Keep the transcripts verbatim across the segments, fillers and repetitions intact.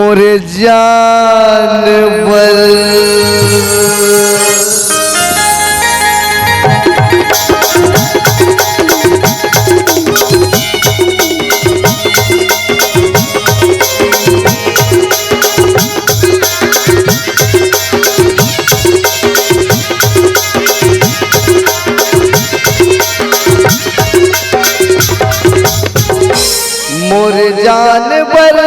मोर जान बर। मोर जान बर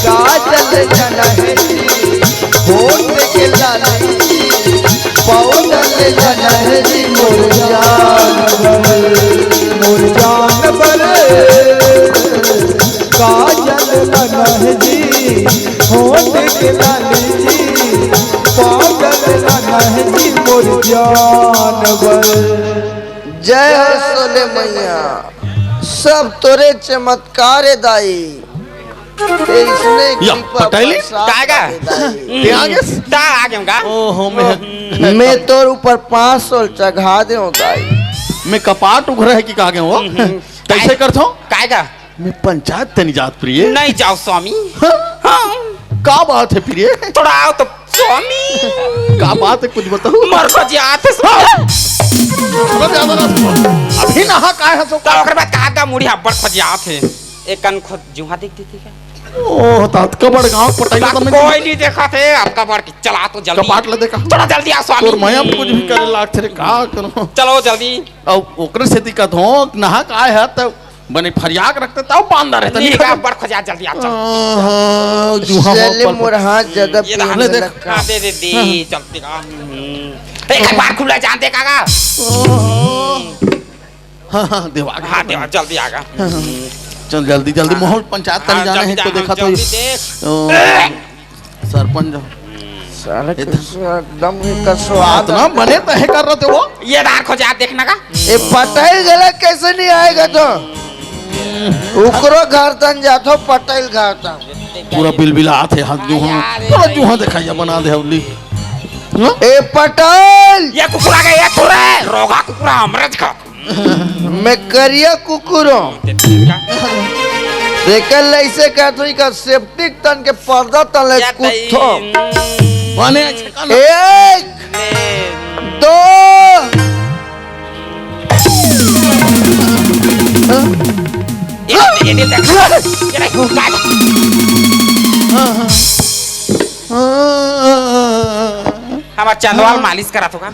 काजल जनहरी, होठ के लाली, पाउडर जनहरी, मोर जान बर, मोर जान बर काजल जनहरी, होठ के लाली जी, पाउडर जनहरी, मोर जान बर। जय हो सोले मैया, सब तोरे चमत्कार हे दाई। ए, इसने या, कृपा पटेली? बरसात काय का? दे दाई। ते आ गेस? ता आ गेम का? ओहो, मैं मैं तोर ऊपर पाँच सौ चघा देव दाई। मैं कपाट उघरा हे कि का गेव? हम्म। कैसे करथो? काय का? मैं पंचायत तनी जात प्रिय। नहीं जाव स्वामी। हाँ? हाँ। का बात हे प्रिय? थोड़ा आव तो स्वामी। का बात हे, कुछ बताओ। मोर खोजियात हे। हाँ। अबे ज्यादा ना सुनो। अभी नहा काय हे तो तो ओकर बाद कहा का मुड़ी अब्बड़ खोजियात हे। एक कन खोज जुहा देख देती का? ओह, त अतका बड़ गाँव पटाई का त मैं कोई नहीं देखा थे, अतका बड़ की चला तो जल्दी। कपाट ले देखा। थोड़ा जल्दी आ स्वामी। तोर मया कुछ भी करे लाग थे रे, का करो? चलो जल्दी। अब ओकरे सेती का धोंक नहा काय हे त बने फरियाक रखते तब बांधा रहता। नहीं निकल। का बड़ खोजियात, जल्दी आ, चल। आहा, जुहा चले मोर पर। मोर हाथ ज्यादा ये पीने रहा। ले देख। लगा। हाँ, दे, दे, दे, हाँ। चलते का। हम्म। एक बार खुला जान दे काका। आहा। हाँ, हाँ, देवा। हाँ, देवा, जल्दी आगा। हाँ, हाँ। चल, जल्दी, जल्दी। हाँ। मोहन पंचायत तनी हाँ, जाना जल्दी हे, जा, तो हाँ, देखा तो जल्दी देख। ओ, सरपंच। साला ये तो कुछ एकदम ही कसवा इतना बने तो हे कर रहे थे वो। ये दार खोजियात देखना का? ए, पटेल गला कैसे नहीं आएगा तो? उकरो घर तन जाथो, पटेल घर तन। पूरा बिलबिलात हे हाथ जुहा। यार, थोड़ा जुहा दिखाइए, बना दे हवली। हाँ? ए, पटेल! ये कुकुरा का, ये थोड़ा रोगा कुकुरा, अमरज का। मैं करिया कुकुर हूँ। तेकर ले ऐसे कहत हूँ, का सेप्टिक तन के पर्दा तले या कुत्थो। तई। बने छका ना। एक, दो। ये, ये, ये देख। ये देख, काट। हमार चंदवाल मालिश करा तो का?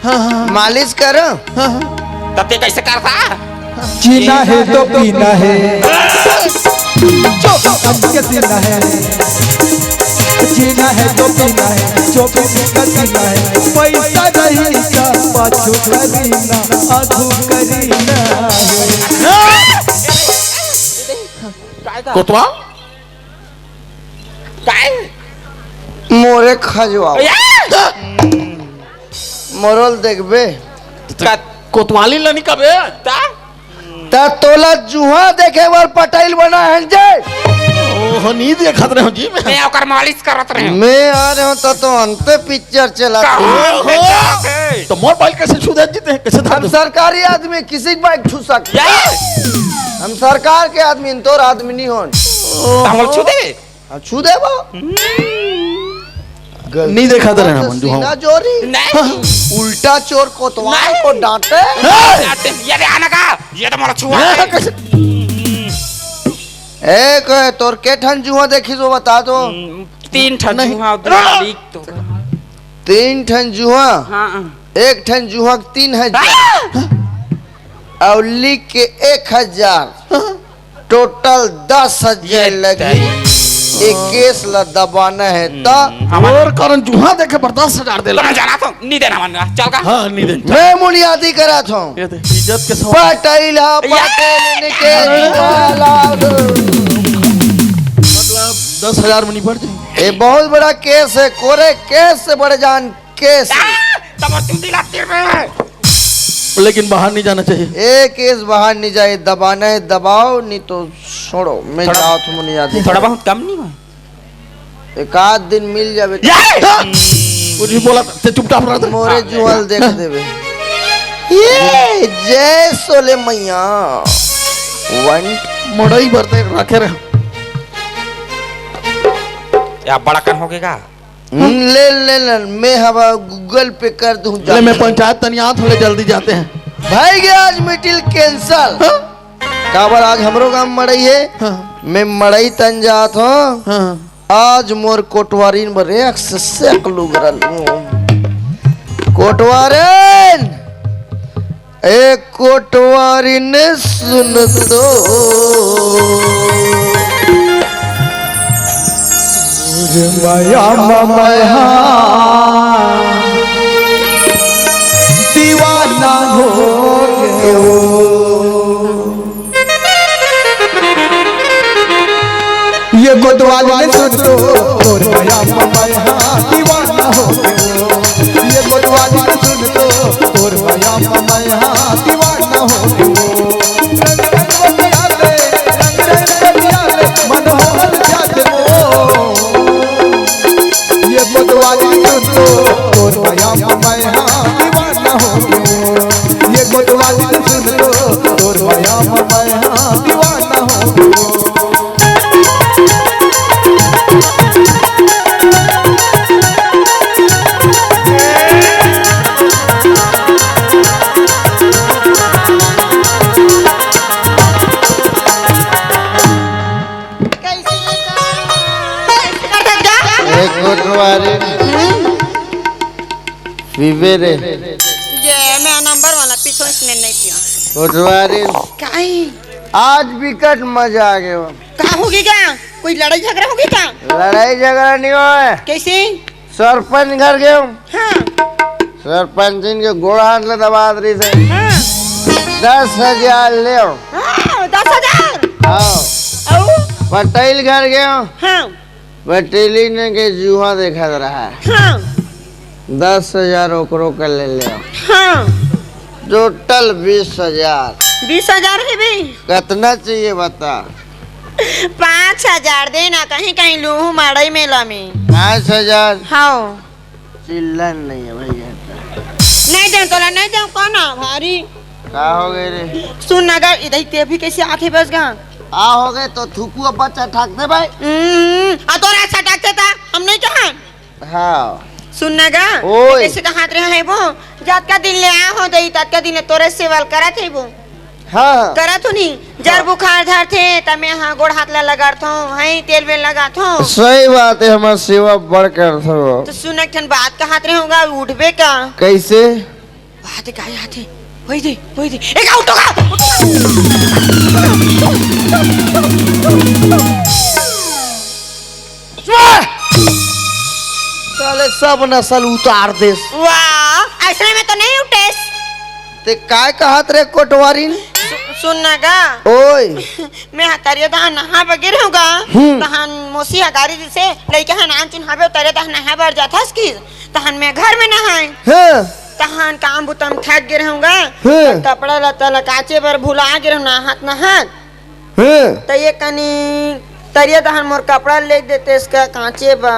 हाँ, हाँ। मालिश कर। हाँ, हाँ। तब ते कैसे करता? जीना है तो पीना है, जो दम के जीना है। जीना है तो पीना है, जो भी दिक्कत जीना है। पैसा नहीं का पाछू करीना, आगू करीना है। कोतवाल? काय? मोरे खजवाओ। या! मोरल देखबे। का? कोतवाली लनी कबे? ता? ता तोला जुहा देखे बर पटाइल बना है जे। ओहो, नी देखत रहे हो जी मैं। मैं ओकर मालिश करत रहे हूँ। मैं आ रहे हूँ तो, तो अंते पिक्चर चला। कहाँ ओहो। पे जाते? तो मोर बाइक कैसे छू दे जीते हैं? कैसे हम धार दे? सरकारी आदमी, किसी की बाइक छू सकते? या! हम सरकार के आदमी, तोर आदमी नहीं होन। ओहो। तो हम लोग छू देवे? हाँ, छू देबो। गलती नहीं देखा था से रहना मन, जो सीना हाँ। जोरी। नहीं। उल्टा चोर कोतवाल नहीं। को डांटे। हाँ। ये दे आना का, ये तो मोला छुआ हाँ, है। कैसे? ए, कहे, तोर के ठन जुआ देखी तो बता दो। हम्म, तीन ठन नहीं। जुआ, दो लीक तो। तीन ठन जुआ। हाँ। एक ठन जुआ के तीन हजार। हाँ। अउ लिख के एक हजार, टोटल दस हजार ये लगही। तेरी। ए केस ला दबाना हे त। हम्म, हमारे और कारण जुहा देखे बर दस हजार दे ला। तो मैं जाना तो नहीं देना मन, चल का। हाँ, नहीं दे। मैं मुनियादी करा था। ये दे, इज्जत के सवाल। पटैला, ये पटेल के जुआ ला। मतलब दस हजार में निपट जाए। ये बहुत बड़ा केस है, कोरे केस से बड़े जान केस। आ, तब तू दिला तीर में। लेकिन बाहर नहीं जाना चाहिए। ए केस बाहर नहीं जाए, दबाना है दबाओ, नहीं तो छोड़ो। मैं थोड़ा, जाओ तुम नहीं आते। थोड़ा बहुत कम नहीं हुआ? एक आध दिन मिल जावे। ये! कुछ भी बोला, ते चुपचाप रह। मोरे जुआल देख देवे। ये जय सोले मैया। वन। मड़ई बर ते रखे रहे। या बड़ा कन होगे का? हम्म, ले, ले, ले, मैं हवा Google Pay कर दूं, ले, मैं जाते हैं। पंचायत तनियात होले जल्दी जाते हैं। भाई के आज meeting cancel। हाँ? काबर आज हमरो गांव मड़ई है। हाँ। मैं मड़ई तन जात हूँ। हाँ। आज मोर कोटवारिन बर एक से सेक लुगरा लूं। कोटवारिन, ए कोटवारिन सुन तो। मया मया दीवाना हो गयो। ये कोतवाल ने सुन लो, और मया मया दीवाना हो गयो। ये कोतवाल ने सुन लो, और मया मया दीवाना हो गयो। रंग रंग बतिया ले, रंग रंग बतिया ले, मन हो मन जाते हो। ये कोतवाल ने सुन लो, और मया मया दीवाना हो गयो। ये कोतवाल ने सुन लो, और मया मया दीवाना हो गयो। कैसे कर, कैसे कर सकता? एक कोटवारी पीबे रे। जे मैं नंबर वाला पीछे इसने नहीं किया। कोटवारी। काई? आज बिकट मजा आ गया। का होगे का? कोई लड़ाई झगड़ा होगे का? लड़ाई झगड़ा नहीं होय। कैसे? सरपंच घर गयो। हाँ। सरपंचिन के गोड़ हाथ ले दबात रही से। हाँ। दस हजार ले। हाँ, दस हजार? हाँ। अउ? पटेल घर गयो। हाँ। पटेली ने के जुआ देखत रहा। हाँ। दस हजार ओकरो के ले ले। हाँ। टोटल बीस हजार। बीस हजार है बे। कितना चाहिए बता? पाँच हजार देना, कहीं कहीं लूहू मड़ई मेला में। पाँच हजार? हाँ। चिल्लन नहीं है भैया। नहीं दे तोला, नहीं दे कौन आ भारी? का हो गए रे? सुन ना गा, इधर ते भी कैसे आके बस गा? आ हो गए तो थुकुआ बच्चा ठाक दे भाई। हम्म, आ तोरा अच्छा ठाक था, हम नहीं कहा। हाँ। सुन ना गा, ओए। कैसे कहात रहे है वो? जात का दिन ले आ हो दई, तात का दिन ले तोरे सेवल करत है वो। हाँ, हाँ। करत हो नी, जर हाँ। बुखार धरथे, त मैं हा गोड़ हाथ ला लगाथों, हई तेल वेल लगाथों। सही बात है, हमार सेवा बड़ करथो। तो सुन, एक ठन बात कहात रहे होगा, उठबे का? कैसे? बात का आते, वही दे, वही दे। एक आ, उठो का? साले सब नसल उतार देस। वाह, ऐसने में तो नहीं उठेस। ते काय कहत रे कोटवारिन? सु-, सुन ना गा। ओए। मैं हा तरिया दहा नहा बगे रहूंगा। हम्म। तहान मोसी हा गारी दिसे, लइका हा नान चुन हाबे तरिया दहा नहा बर जाथस कि। तहान मैं घर में नहाए। हाँ। तहान काम बुता म थक गे रहूंगा। हाँ। कपड़ा लत्ता ला काचे बर भुला गे रहूं नहात नहात। हम्म। त ये कनी तरिया दहन मोर कपड़ा ले देते इसका कांचे बा।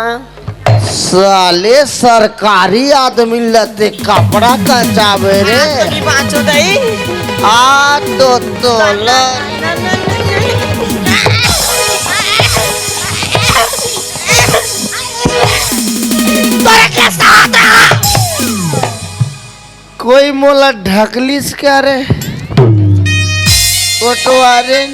साले सरकारी आदमी लते कपड़ा कांचावे रे। आज तो नहीं बाँचो दई। आ तो तोला। तोरा के साथ रहा। कोई मोला ढकलिस का रे? कोटवारिन।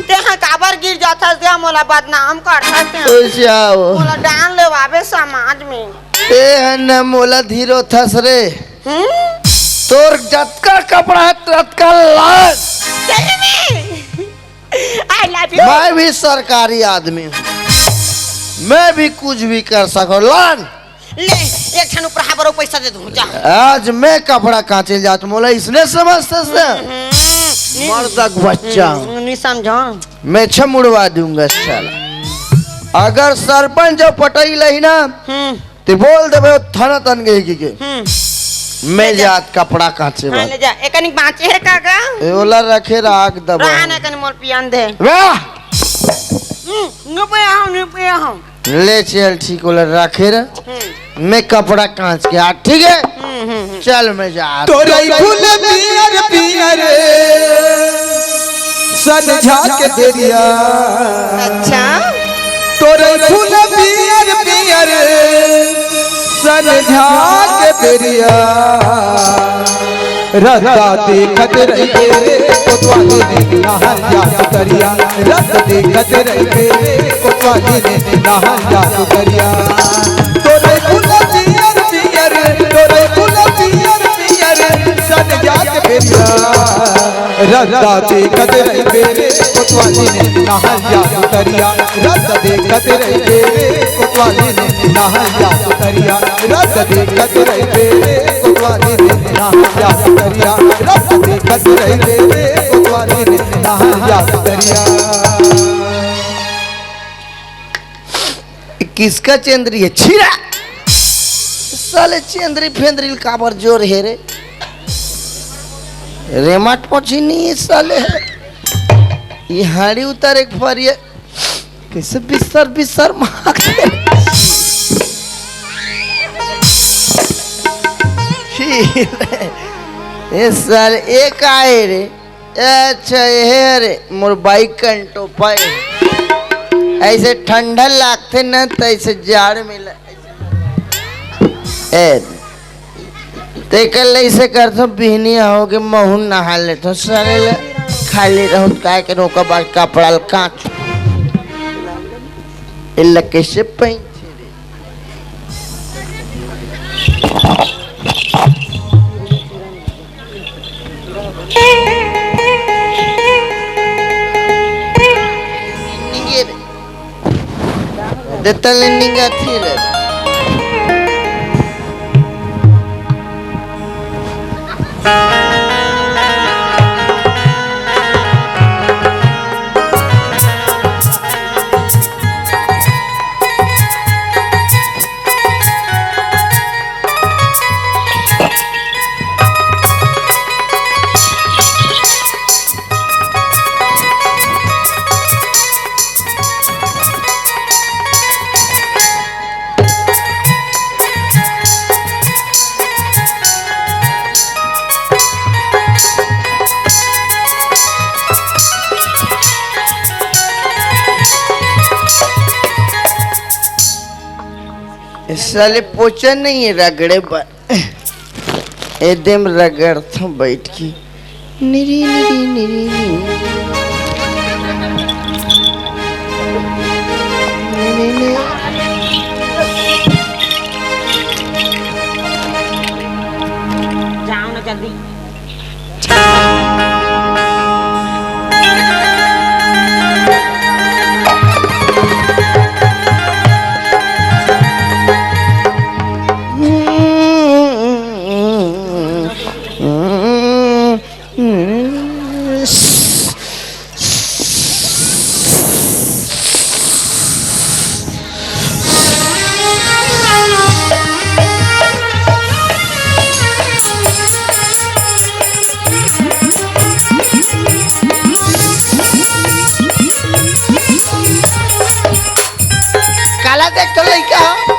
तेहा काबर गिर जाथस गा, मोला बदनाम करथस तेहा। ओइसे आओ। मोला डाल लेवाबे समाज में। तेहा न मोला धीरो थस रे। हम्म? तोर जतका कपड़ा है, ततका लान। सही में? I love you। मैं भी सरकारी आदमी हूँ, मैं भी कुछ भी कर सकूँ। लान। ले, एक ठन उपरहा बरो पैसा दे दूं, जा। आज मैं कपड़ा कांचे जात, मोला इसने समझते से? हम्म, मर्द का बच्चा। हम्म, नहीं समझा। मैं छम उड़वा दूंगा साला। अगर सरपंच जो पटई लही ना, हम्म। ते बोल देबे थाना तन गई की के। हम्म। मैं ले जा। जात कपड़ा कांचे हाँ, बात। ले जा। एकनिक बांचे है का गा? ए, ओला रखे राख दबा। रहा ना कन मोल पियन दे। वाह! हम्म, नु पे आओ, नु पे आओ। ले चल, ठीक होला, रखे रह। हम्म। मैं कपड़ा कांच के आ, ठीक है? हम्म, हम्म, हम्म। चल, मैं जा। तोरई फूल पियर पियर, संझा के बेरिया। अच्छा। तोरे फूल पियर पियर संझा के बेरिया। रद्दा देखत रहिबे रे कोतवाली ने नहान जा सुतरिया। रद्दा देखत रहिबे रे कोतवाली ने नहान जा सुतरिया। तोरे फूल पियर पियर, तोरे फूल पियर पियर संझा के बेरिया। रद्दा देखत रहिबे रे कोतवाली ने नहान जा सुतरिया। रद्दा देखत रहिबे रे कोतवाली ने नहान जा सुतरिया। रद्दा देखत रहिबे रे कोतवाली ने नहान जा सुतरिया। रद्दा देखत रहिबे रे कोतवाली ने नहान जा सुतरिया। किसका चेंदरी है? छिरा। साले चेंदरी फेंदरी ल काबर जोर हे रे? रेमट पोछी नहीं है साले। ये हाड़ी उतार एक बार ये। कैसे बिस्तर बिस्तर मारते। छिरा। ये साले, ये का है रे? अच्छा, ये रे मोर बाइक कंटो पाए। ऐसे ठंडा लागथे न, त ऐसे जाड़ मिला। ए, तेकर ले ऐसे करथो, बिहनिया होगे महूं नहा लेथो। साले ले खाली रहूं, काय के रोका बार कपड़ा ल कांच। इल्ला कैसे पहन देता ले निंगा थी रे। साले पोछा नहीं है, रगड़े बर। एकदम रगड़थों बैठ के। निरी, निरी, निरी, निरी। निरी, निरी। जाओ ना जल्दी। काला देख तो लइका हो।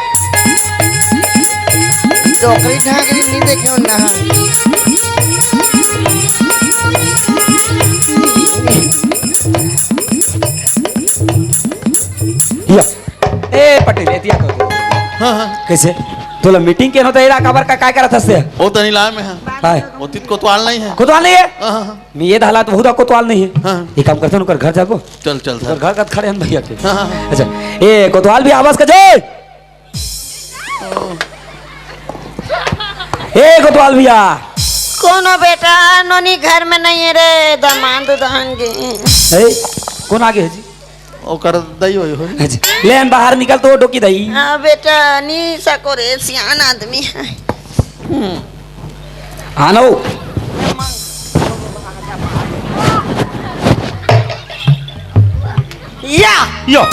डोकरी ढाकरी नहीं देखे हो ना। या। ए पटेल, एतिया तो। हाँ, हाँ। कैसे? तोला मीटिंग के होता, एला काबर का, काय करत हस ते? वो तो नहीं लाया मैं, हाँ। हाय। वो तित कोतवाल नहीं है। कोतवाल नहीं है? हाँ, हाँ, हाँ। मैं ये हालात बहुत कोतवाल नहीं है। हाँ। ये काम करते हैं, उनकर घर जाबो। चल, चल, ओकर सर। घर कत खड़े हन भैया के। हाँ, हाँ, हाँ। अच्छा, ए कोतवाल भैया, आवाज कर जय। ए कोतवाल भैया। कोनो बेटा, नोनी घर में नहीं है रे, दामाद धांगे। ए, कौन आगे है जी? ओकर दई होई होई। अच्छा, ले हम बाहर निकल तो डोकी दई। हाँ बेटा, नी सको रे, सियान आदमी है। हम्म। आनो। या। यो।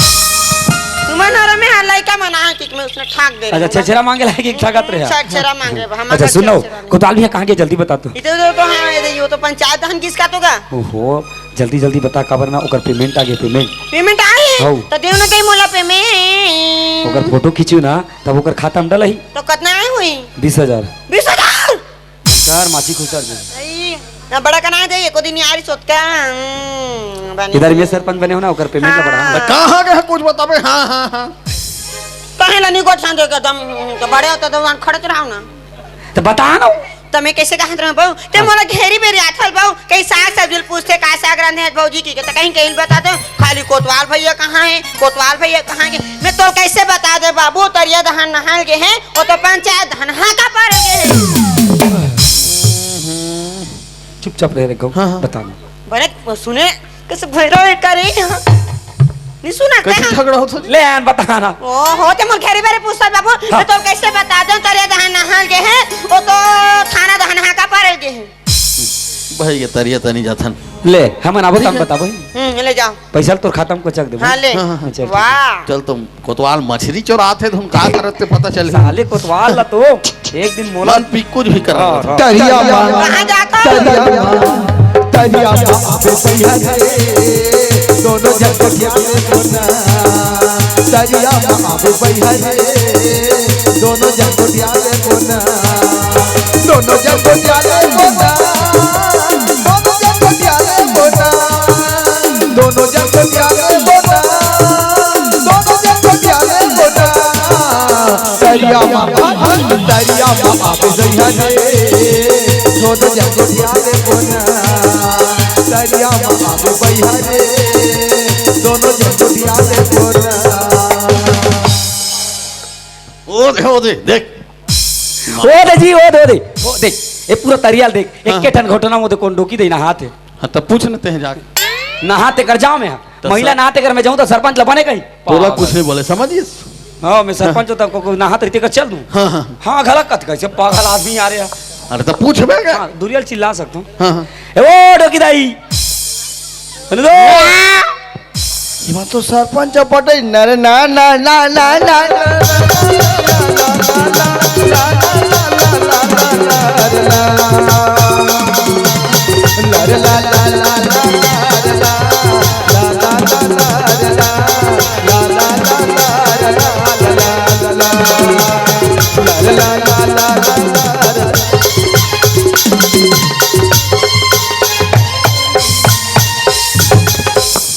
तुमन हर में हर लइका मन आए कि मैं उसने ठाक दे अच्छा, दूंगा। छेरछेरा मांगे ला कि ठाकत रहे? छेरछेरा मांगे, हम अच्छा, सुनो, छेरछेरा। कोतवाल भैया कहाँ के, जल्दी बता तो। इधर तो, तो हाँ, इधर यो तो पंचायत धान किसका तो का? ओहो, जल्दी जल्दी बता, काबर ना ओकर पेमेंट आगे, पेमेंट। पेमेंट आए? हौ। तो देव ना कहीं मोला पेमेंट। ओकर फोटो खींचू ना, तब ओकर खाता में डलही। तो कितना आए हुई? बीस हजार। बीस हजार? सर, माची खुसर दे। आई। ना बड़ा कना दे, एको दिन यारी सोत का, हम्म, बने। इधर मैं सरपंच बने हो ना, ओकर पेमेंट ला बढ़ा। हाँ। त कहाँ गए कुछ बताबे? हाँ, हाँ, हाँ। कहीं ला नहीं गोठान दे के दम, तो बड़े होते तो वहाँ खड़त रहो ना। त बता ना। त मैं कैसे कहत रहूं बहू? ते हाँ। मोला घेरी बेरी आथल बहू, कहीं साग सब्जी ल पूछथे, "का साग रांधे हस भौजी?" कि के, त कहीं कहीं बता दो, "खाली कोतवाल भैया कहाँ है, कोतवाल भैया कहाँ है?" मैं तोल कैसे बता दे बाबू, तरिया दहन नहाल के है, वो तो पंचायत धनहा का पर के है। चुपचाप रहे रे गऊ, हाँ, हाँ। बता ना। बने सुने, कैसे भैरव एक करे यहाँ? नहीं सुना कैसे कहाँ? झगड़ा होता जी? ले आन बता ना। ओ हो, ते मोर घेरी बेरी पूछत बाबू, हाँ। मैं तोल कैसे बता दो, तरिया दहन नहाल के है, वो तो थाना दहन हाका पर के है। भाई ये तरिया तनी जाथन। ले, हमन आबो ठीक तम है। बताबो। हम्म, ले जाओ। पैसा ल तोर खाता में कोचक देबो। हाँ, ले। हाँ, हाँ, हाँ। चल, ठीक है। वाह। चल तुम कोतवाल मछरी चोरात हे, तुम का करत ते पता चल। साले कोतवाल ला तो एक दिन मोला मन पिक्कू भी कर हाँ, रहा था। हाँ। तरिया मा, कहाँ जाता? तरिया मा, तरिया मा आबे भैया रे, दोनों जन गोठिया ले बोना। तरिया मा आबे भैया रे, दोनों जन गोठिया ले बोना। दोनों जन गोठिया ले बोना। दोनों जन गोठिया ले बोना। दोनों जन गोठिया ले बोना। दोनों जन गोठिया ले बोना। तरिया मा, तरिया मा आबे भैया रे, दोनों जन गोठिया ले बोना। तरिया मा आबे भैया रे, दोनों जन गोठिया ले बोना। ओ दे, ओ दे, देख। ओ दे जी, ओ दे, ओ दे। ओ देख, ये पूरा तरिया ल देख। हाँ। एक के ठन घोटना में दे कोन डोकी दे नहात हे। हाँ, त पूछ न ते हैं जाके। नहात हे कर जाओ मैं। त महिला सर नहात हे कर मैं जाऊँ त सरपंच ल बने कहीं। तोला पागल। कुछ नहीं बोले, समझिस? हाँ, मैं सरपंच होता को, को नहात रहिते कर चल दूँ। हाँ, हाँ। हाँ, गलत कथ कैसे पागल आदमी आ रहे हैं। अरे त पूछबे का? हाँ, दुरिया ल चिल्ला सकता हूँ। हाँ, हाँ। ए ओ डोकी दाई। सुन दो। इमा तो सरपंच पटई नरे ना ना ना ना ना।